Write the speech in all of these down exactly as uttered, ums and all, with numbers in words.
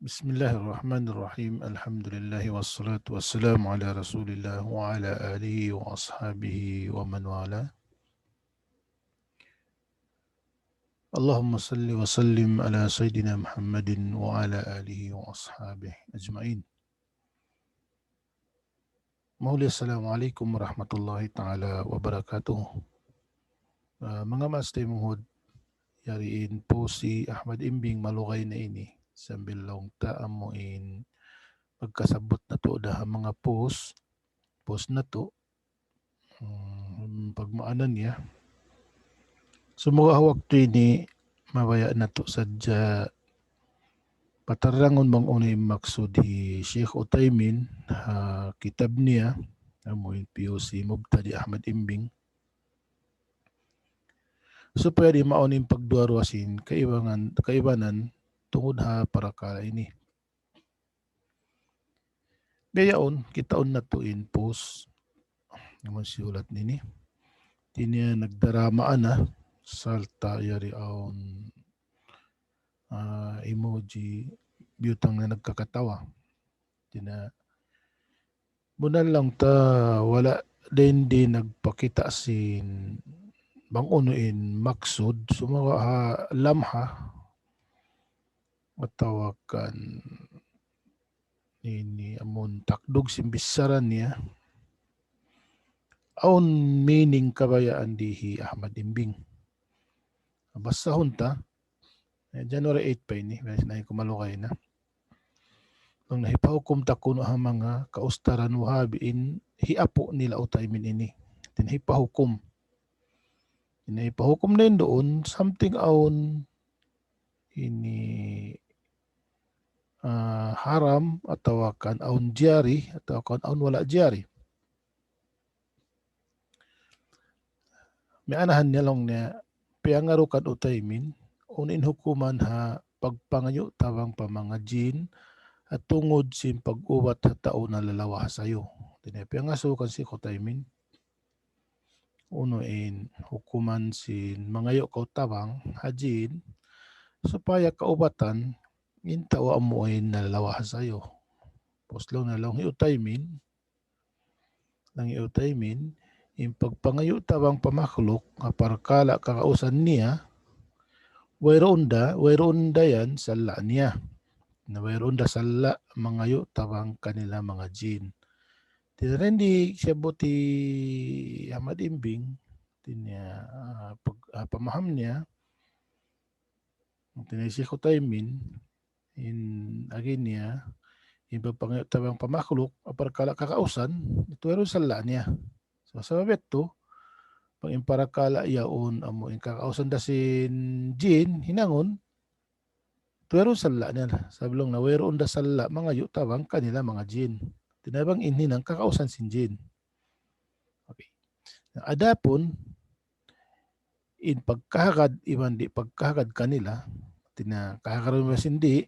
بسم الله الرحمن الرحيم. الحمد لله والصلاة والسلام على رسول الله وعلى آله وأصحابه ومن والاه. اللهم صل وسلم على سيدنا محمد وعلى آله وأصحابه أجمعين. Mahuli, assalamu alaykum warahmatullahi ta'ala wabarakatuh. Ah, manga maas taymanghud, yari in post hi Ahmad Imbing malugay na ini, sambil laung ta amu in pagkasabut natu' da ha manga post, post natu', hmm, pagmaana niya. Sumagawa' ha waktu ini mabaya' natu' sadja patarangun bang unu in maksud hi Sheikh Uthaymin ha kitab niya, amu in P U C Mubtadi' Ahmad Imbing. Supaya di' mawn in pagduwa-ruwa sin kaibanan, kaibanan tungud ha parakala' ini. Bihaun, kitaun natu' in post. Amun siyulat nini. Di' niya nagdarā maana, sarta' yari awn, ah, emoji, biyutang na nagkakatawa. Di' na, bunnal laung ta wala' dayn di' nagpakita' sin bang unu in maksud, sumagawa' ha lamha, atawa kan ini amun takdug sin bichara niya, awn meaning kabayaan di hi Ahmad Imbing. Basahun ta, eh, January eight pa ini, biya' sin ku malugay na. Laung niya hipahukum ta kunu' ha manga kaustaran Wahabi in hiapu' nila Uthaymin ini. Di' na hipahukum. Di' na hipahukum na in duun, something awn ini, ah, haram atawa kan awn jari atawa kan awn wala' jari. Maanahan niya laung niya, piyangaru kan Uthaymin, unu in hukuman ha pagpangayu' tabang pa manga jin, ha tungud sin pag-ubat ha tau nalalawa' ha sayu. Di' na piyangasubu kan Sheikh Uthaymin, unu in hukuman sin mangayu' kaw tabang ha jin, supaya kaubatan in tau amu in nalalawa' ha sayu. Pus laung niya laung hi Uthaymin, laung hi Uthaymin, in pagpangayu' tabang pa makhluk, ha parakala' kakausan niya, wayruun da, wayruun da yan salla' niya. Na wayruun da salla' mangayu' tabang kanila manga jin. Di' na di' siyabbut hi Ahmad Imbing, di' niya, ah, pag-, ah, pamaham niya, di' na hi Sheikh Uthaymin, in agi niya, in pagpangayu' tabang pa makhluk, ha parakala' kakausan, yadtu wayruun salla' niya. So, sabab yadtu, bang in parakala' yaun, amu in kakausan da sin jin, hinangun, yadtu wayruun salla' niya. Sabab laung niya wayruun da salla' mangayu' tabang kanila manga jin. Di' na bang in hinang kakausan sin jin. Okay. Adapun, in pagkahagad, iban di' pagkahagad kanila, di' na kahagad iban sin di',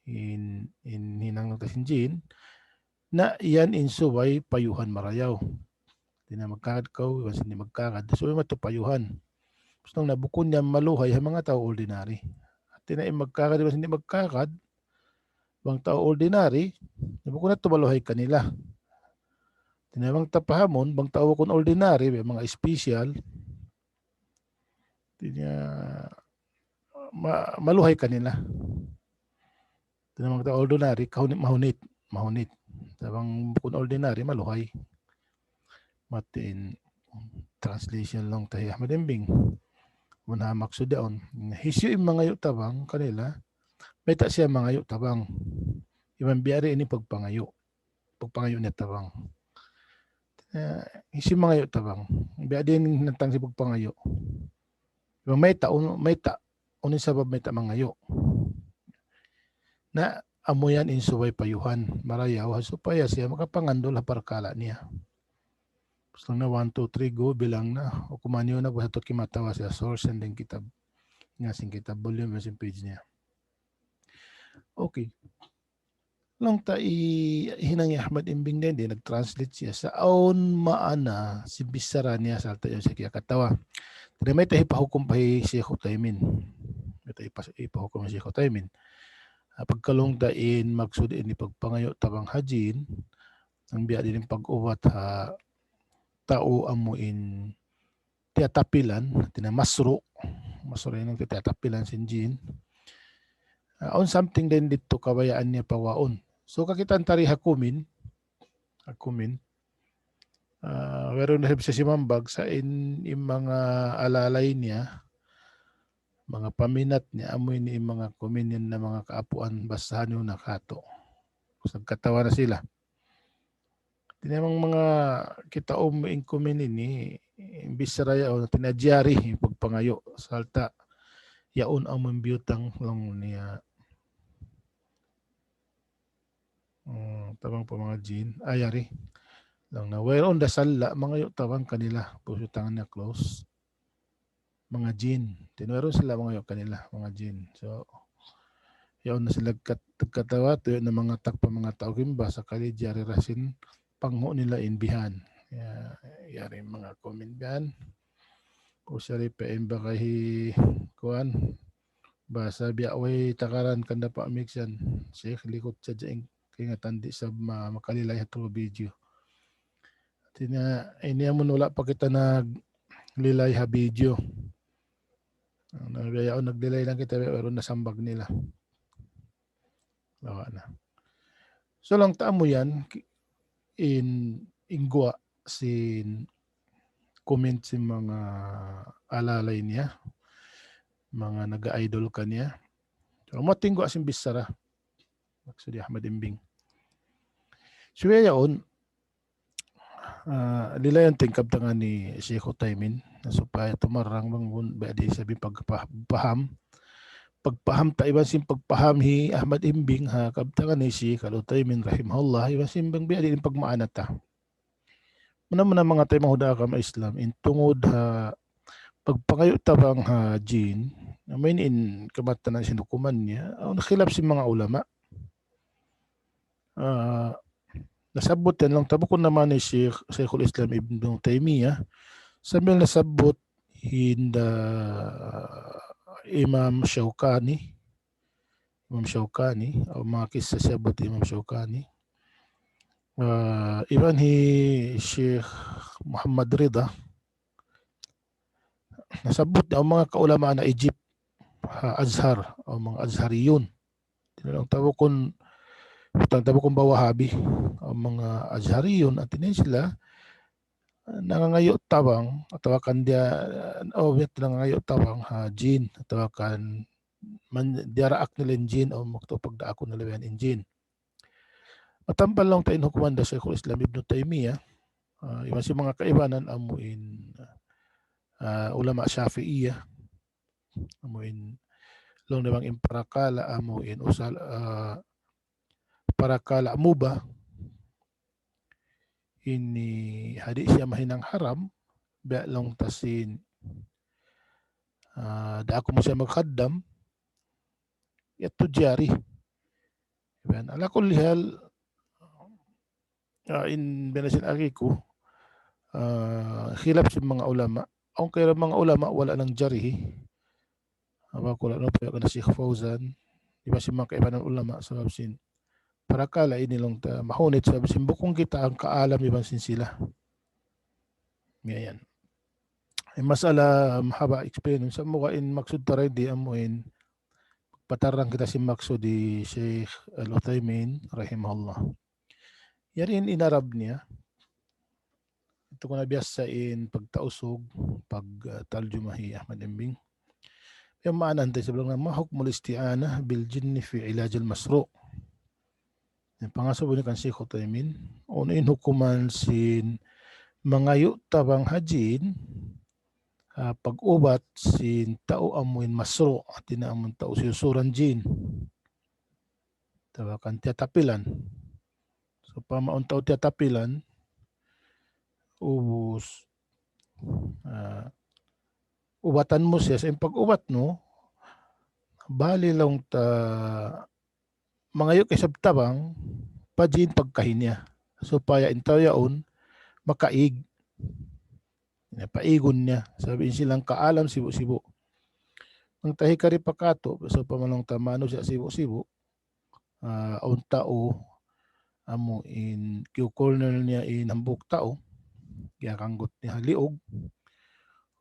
in, in hinang ta sin jin, na yan in subay payuhan marayaw. Di' na magkahagad kaw, iban sin di' magkahagad. Subay matu payuhan. Basta na bukun niya maluhay ha manga tau ordinary. Di' na in magkahagad, iban sin di' magkahagad, bang tau ordinary, na bukun na tuud maluhay kanila. Di' na bang ta pahamun, bang tau bukun ordinary, biya' manga special, di' na ma-, maluhay kanila. Di' na bang tau ordinary, kahunit, mahunit, mahunit. Sa' bang bukun ordinary, maluhay. Mati in translation laung ta hi Ahmad Imbing. Unu in maksud yaun? Hisiyu in mangayu' tabang kanila, mayta' siya mangayu' tabang. Iban biya' diin in pagpangayu'. Pagpangayu' niya tabang. Eh, hisiyu mangayu' tabang. Biya' diin in hantang sin pagpangayu'. Iban mayta', unu, mayta', unu in sabab mayta' mangayu'. Na, amu yan in subay payuhan marayaw, ha supaya siya makapangandul ha parakala' niya. Basta na one, two, three, go, bilang na. Hukuman niyu na, basta tuud kimatawa siya source and then kitab. Nga sin kitab, volume, sin page niya. Okay. Laung ta hi, hinang hi Ahmad Imbing dayn di', nag-translate siya. Sa' awn maana sin bichara niya, sarta' yaun siya kiyakatawa. Di' na mayta' hipahukum pa hi Sheikh Uthaymin. Mayta' hipa-, hipahukum hi Sheikh Uthaymin. Pagkalung ta in maksud ini pagpangayu' tabang ha jin, in biya' diin pag-ubat ha tau amu in tiyatapilan, tina masru', masru' ini tiyatapilan sin jin. Ah, awn something dayn didtu kabayaan niya pawaun. So, kakitaan ta di ha kumin, ha kumin. Ah, wayruun na siya simambag sa' in, in manga alalay niya, manga paminat niya, amu ini in manga kumin yan na manga kaapuan, basahan niyu na katu'. Sagkatawa na sila. Tina manga kita um in kumin ini, in bichara yaun, tina jari, pagpangayu', sarta' yaun amu in biyutang laung niya. Hmm, tabang pa manga jin. Ah, yari. Laung niya, wayruun da sila mangayu' tabang kanila. Pusu tangan niya close. Manga jin. Tina wayruun sila mangayu' kanila, manga jin. So, yaun na sila kat-, katawa, tuyu' na mangatak pa manga tau kimba, sakali jari ra sin panghu' nila in bihan. Ya, yari manga kumin bihan. Pusu yari pa in baka hi kuan. Basa biya' way takaran kanda pa miksan. Sheikh, likut sadja in kaingatan, di' sa ma-, makalilay ha through video. Tina, ini amun wala' pa kita naglilay ha video. Na biya' yaun naglilay lang kita, biya' wayruun na sambag nila. Lawa na. So, laung ta amu yan, ki-, in, in guwa' sin comment sin manga alalay niya, manga naga-idol kaniya. So, amu in guwa' sin bichara. Maksud hi Ahmad Imbing. So, biya' yaun, ah, lilayun ta in kabtangan hi Sheikh Uthaymin, na supaya tumarang bang bun, biya' diin isab in pagpa-, paham. Pagpaham ta iban sin pagpaham hi Ahmad Imbing ha kabtangan hi Sheikh Al-Uthaymin rahimahullah, iban sin bang biya' diin in pagmaana ta. Muna-muna manga taymanghud ha agama Islam, in tungud ha pagpangayu' tabang ha jin, amu in, in kamatanan sin hukuman niya, awn khilaf sin manga ulama. Ah, nasabbut yan laung ta bukun naman hi Sheikh, Sheikhul Islam Ibn Taymiyyah, sambil nasabbut hinda Imam Shawkani, Imam Shawkani, aw manga kissa siyabbut Imam Shawkani. Ah, iban hi Sheikh Muhammad Rida, nasabbut niya awn manga kaulamaan ha Egypt, ha Azhar, awn manga Azhariyun. Tina laung ta bukun, laung ta bukun ba Wahabi, awn manga Azhariyun, hāti niya sila, nangangayu' tabang, atawa kan diya, oh, biya' nangangayu' tabang ha jin, atawa kan man-, diyaraak nila in jin, aw magtuy pagdaakun nila yan in jin. Matambal laung ta in hukuman da Sheikhul Islam Ibn Taymiyyah, ah, iban sin manga kaibanan amu in, ah, ulama Shafi'iyyah, amu in laung niya bang in parakala' amu in usal, ah, parakala' mubah, ini hadi' siya mahinang haram, biya' laung ta sin, ah, da aku mu siya magkhaddam, yadtu jari. Iban, ala kulli hal, ah, in binasin agi ku, ah, khilaf sin manga ulama. Awn kaibanan manga ulama wala' nangjarih. Awa ku laung pa kana Sheikh Fawzan, iban sin manga kaibanan ulama, sabab sin parakala' ini laung ta mahunit, sabab sin bukun kita kaalam iban sin sila. Yan. In masala mahaba' explain, sa' mura in maksud ta di' amu in patarang kita sin maksud hi Sheikh Al-Uthaymin rahimahullah. Yari in, in Arab niya. Yadtu ku na biyasa in pagtausug, pag, ah, tarjuma hi Ahmad Imbing. Yan maana niya, sa' bilang na, ما حكم الاستعانة بالجن في علاج المصروع. Yan pangasubu niya kan Sheikh Uthaymin, unu in hukuman sin mangayu' tabang ha jin, ah, pag-ubat sin tau amu in masru', hāti niya amu in tau siyusuran jin. Atawa kan tiyatapilan. Sawpama awn tau tiyatapilan, ubus, ah, ubatan mu siya, sa' in pag-ubat mu, bali laung ta mangayu' kaw isab tabang pa jin pagkahi niya, supaya in tau yaun makaig. Yan, paigun niya. Sabab in sila kaalam sibu'-sibu'. Bang ta hikari pa katu', sawpama laung ta manusiya' sibu'-sibu', ah, awn tau, amu in kiyukulnil niya in hambuuk tau, kiyakanggut niya ha liug,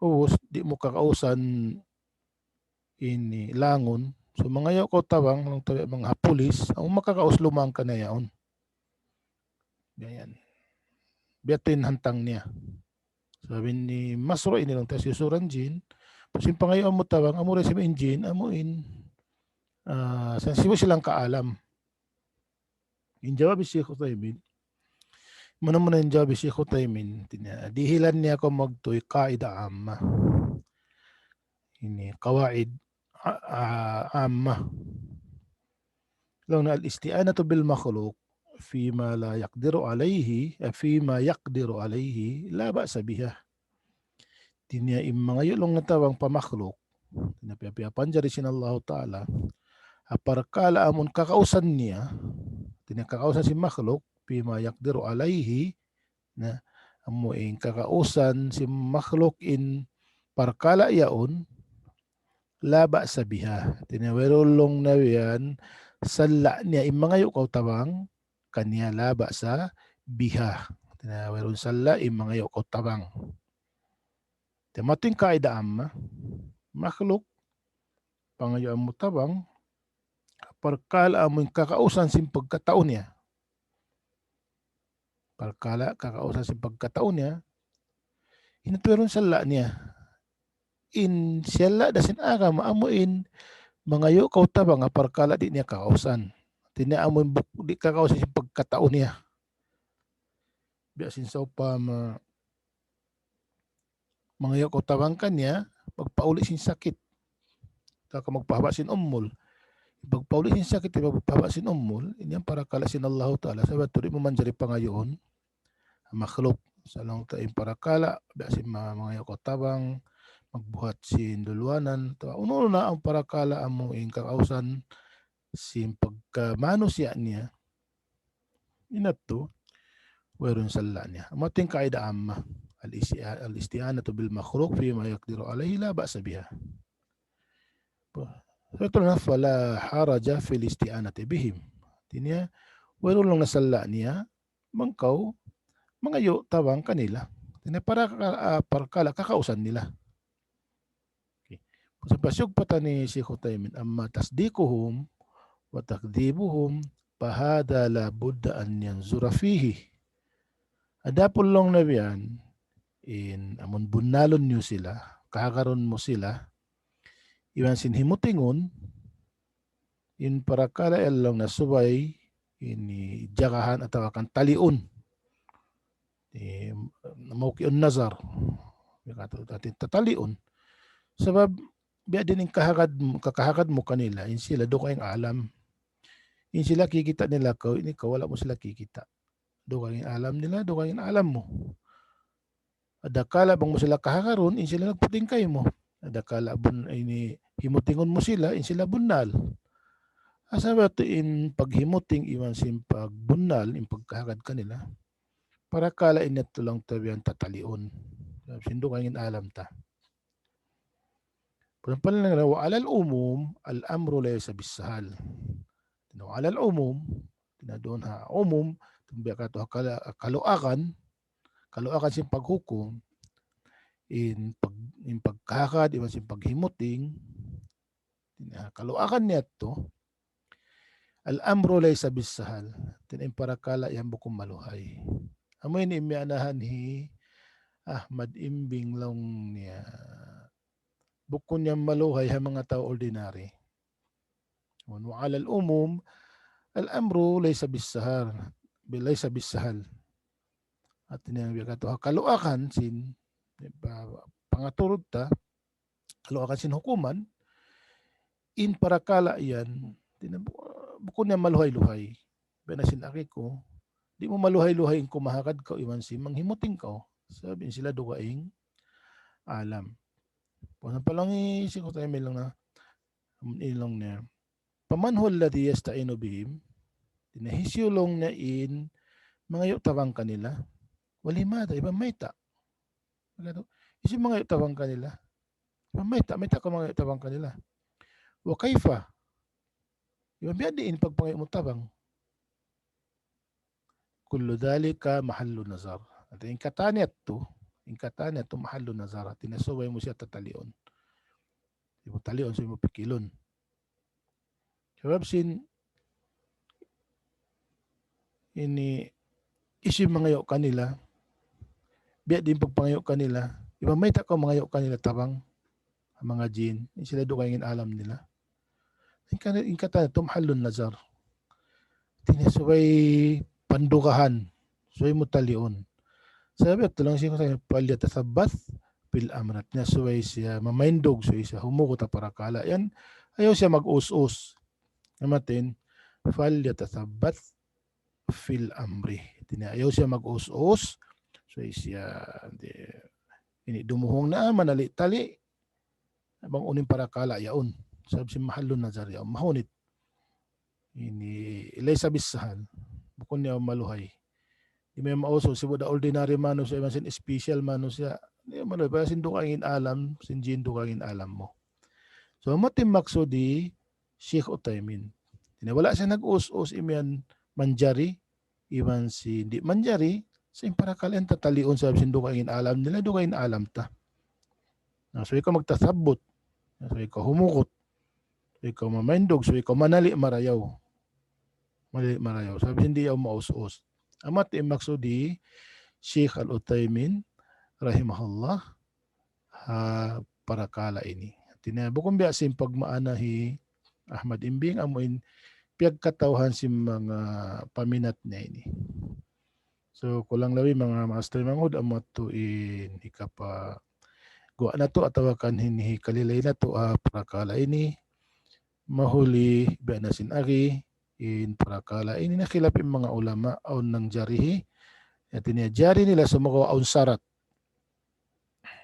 ubus di' mu kakausan ini langun, so mangayu' kaw tabang, laung ta biya' manga ha pulis, amu makakaus lumang kaniya yaun. Ganyan. Biya' ha yan in hantang niya. Sabab in Masruq ini laung ta siyusuran jin, pag sin pangayuan mu tabang, amu ra isab in jin, amu in, ah, sa-, sibu' silang kaalam. In jawab hi Sheikh Uthaymin, muna-muna in jawab hi Sheikh Uthaymin, hāti niya, dihilan niya kaw magtuy qaida amma. Ini qawaid a-, a-, amma. Laung niya الاستعانة بالمخلوق فيما لا يقدر عليه، فيما يقدر عليه لا بأس بها. Hāti niya in mangayu' laung niya tabang pa makhluk, hāti niya piya-, piyapanjari sin Allahu Ta'ala, ha parkala' amun kakausan niya, hāti niya kakausan sin makhluk, فيما يقدر عليه, na, amu in kakausan sin makhluk in parkala' yaun, لا بأس بها. Hāti niya wayruun laung niya yan sala' niya in mangayu' kaw tabang kaniya, لا بأس بها. Hāti niya wayruun sala' in mangayu' kaw tabang. Hāti niya amu in qaida amma, makhluk, pangayuan mu tabang, parkala' amu in kakausan sin pagkatau niya. Parkala' kakausan sin pagkatau niya, in yadtu wayruun sala' niya. In sala' da sin agama amu in mangayu' kaw tabang ha parkala' di' niya kakausan. Hāti niya amu in buk-, di' kakausan sin pagkatau niya. Biya' sin sawpama mangayu' kaw tabang kaniya, magpauli' sin sakit. Atawa ka magpahaba' sin umul. Pagpauli' sin sakit, magpahaba' sin umul, ini in parkala' sin Allahu Ta'ala. Sabab tuud di' mu manjari pangayuun makhluk. Sa' laung ta in parkala', biya' sin ma-, mangayu' kaw tabang, magbuhat sin luluwanan, atawa unu-unu na in parkala' amu in kakausan sin pagka manusiya' niya, in yadtu, wayruun sala' niya. Amu in qaida amma, الاستعا-، الاستعانة بالمخلوق فيما يقدر عليه لا بأس بها. Sa' laung niya, فلا حرج في الاستعانة بهم. Hāti niya, wayruun laung niya sala' niya, bang kaw mangayu' tabang kanila. Hāti niya para-, ah, parkala' kakausan nila. Okay. Pasal pasuk pa tani Sheikh Uthaymin, أما تصديقهم وتكذيبهم فهذا لا بد أن ينظر فيه. Adapun laung niya biya' yan, in amun bunnalun niyu sila, kahagarun mu sila, iban sin himutingun, in parkala' yan laung niya subay ini jagahan atawa kan taliun. Eh, موقع النظر. Biya' katu' hāti tataliun. Sabab, biya' diin in kahagad mu, kakahagad mu kanila, in sila dugaing alam. In sila kikita' nila kaw, in ikaw wala' mu sila kikita'. Dugaing alam nila, dugaing alam mu. Adakala bang mu sila kahagarun, in sila nagputing kaymu. Adakala bun-, ini himutingun mu sila, in sila bunnal. Asa ba tu in paghimuting iban sin pagbunnal, in pagkahagad kanila? Parkala' ini tuud laung ta biya' yan tataliun. Sin dugaing alam ta. Pagpalala na, وعلى العموم الأمر ليس بالسهل. وعلى العموم, hāti niya duun ha umum, tumbiya katu' ha kala-, kaluagan, kaluagan sin paghukum, in pag-, in pagkahagad, iban sin paghimuting, hāti niya kaluagan niya yadtu, الأمر ليس بالسهل. Hāti niya in parkala' yan bukun maluhay. Amu ini in miyaanahan hi Ahmad Imbing laung niya. Bukun yan maluhay ha manga tau ordinary. وعلى العموم الأمر ليس بالسهل، ليس بالسهل. Hāti niya biya' katu' ha kaluagan sin pa-, pangaturud ta, kaluagan sin hukuman, in parkala' yan, hāti niya bu-, bukun yan maluhay-luhay. Biya' na sin agi ku, di' mu maluhay-luhay in kumahagad kaw iban sin manghimuting kaw. Sabab in sila dugaing alam. Pagpalala na, Sheikh Uthaymin laung niya, laung niya, فمن هو الذي يستعين بهم؟ Hāti niya hisiyu laung niya in mangayu' tabang kanila? ولماذا؟ Iban mayta'? Hisiyu mangayu' tabang kanila? Iban mayta', mayta' kaw mangayu' tabang kanila? وكيف؟ Iban biya' diin pagpangayu' mu tabang. كل ذلك محل نظر. Hāti in katan yadtu, in katan yadtu محل نظر. Hāti niya subay mu siya tataliun. Subay mu taliun, subay mu pikilun. Sabab sin ini hisiyu mangayu' kanila, biya' diin pagpangayu' kanila, iban mayta' kaw mangayu' kanila tabang, manga jin, in sila dugaing in alam nila. In ka-, in katan yadtu محل نظر. Hāti niya subay pandugahan, subay mu taliun. Sabab yadtu laung sin Shaykh, فليتثبت في الأمر. Hāti niya subay siya mamaindug, subay siya humugut ha parakala' yan. Ayaw siya mag-us-us. Amu in فليتثبت في الأمر. Hāti niya ayaw siya mag-us-us. Subay siya, di, ini dumuhung na, manali-tali. Bang unu in parakala' yaun. Sabab sin محل نظر yaun. Mahunit. Ini ليس بالسهل. Bukun niya maluhay. Di' maus-us, sibu' da ordinary manusiya', iban sin special manusiya'. Di' maluhay, pasal sin dugaing in alam, sin jin dugaing in alam mu. So, amu in maksud hi Shaykh Uthaymin. Hāti niya wala' siya nag-us-us imiyan manjari, iban sin di' manjari, sa' in parakala' yan tataliun sabab sin dugaing in alam nila, dugaing in alam ta. Na, subay kaw magtathabbut, na, subay kaw humugut, subay kaw mamaindug, subay kaw manali' marayaw. Manali' marayaw. Sabab sin di' yaun maus-us. Amu in maksud hi Shaykh Al-Uthaymin, rahimahullah, ha parakala' ini. Hāti niya, bukun biya' sin pagmaana hi Ahmad Imbing, amu in piyagkatauhan sin manga paminat niya ini. So, kulang labi manga maas taymanghud, amu yadtu in hikapaguwa' natu' atawa kan hini hikalilay natu' ha parakala' ini, mahuli biya' na sin agi, in parakala' ini nakhilaf in manga ulama, awn nangjarihi. Hāti niya, jari nila sumagawa' awn sarat.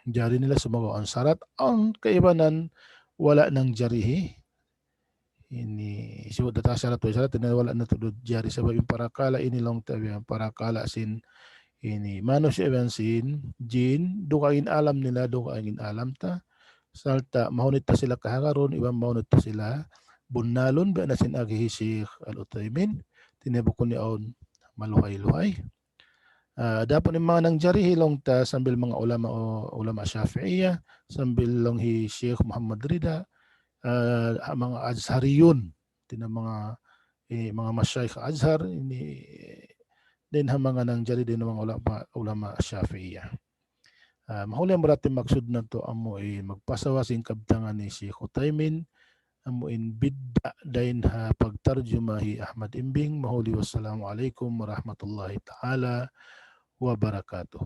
Jari nila sumagawa' awn sarat, awn kaibanan wala' nangjarihi. Ini sibu' da ta sarat, way sarat, ini wala' na tuud jari sabab in parakala' ini laung ta biya' parakala' sin ini manusiya' iban sin jin, dugaing in alam nila, dugaing in alam ta. Sarta' mahunit ta sila kahagarun, iban mahunit ta sila bunnalun, biya' na sin agi hi Shaykh Al-Uthaymin, hāti niya bukun niya awn maluhay-luhay. Ah, adapun in manga nangjari hi laung ta sambil manga ulama, ulama Shafi'iyah, sambil laung hi Shaykh Muhammad Rida, ah, manga Azhariyun, hāti niya manga, eh, manga mashayikh Azhar, ini, dayn ha manga nangjari dayn ha manga ulama, ulama Shafi'iyah. Ah, mahuli in berarti maksud natu' amu in magpasawa sin kabtangan hi Shaykh Uthaymin, amu in bidda' dayn ha pagtarjuma hi Ahmad Imbing, mahuli. Wassalamu alaykum warahmatullahi ta'ala wabarakatuh.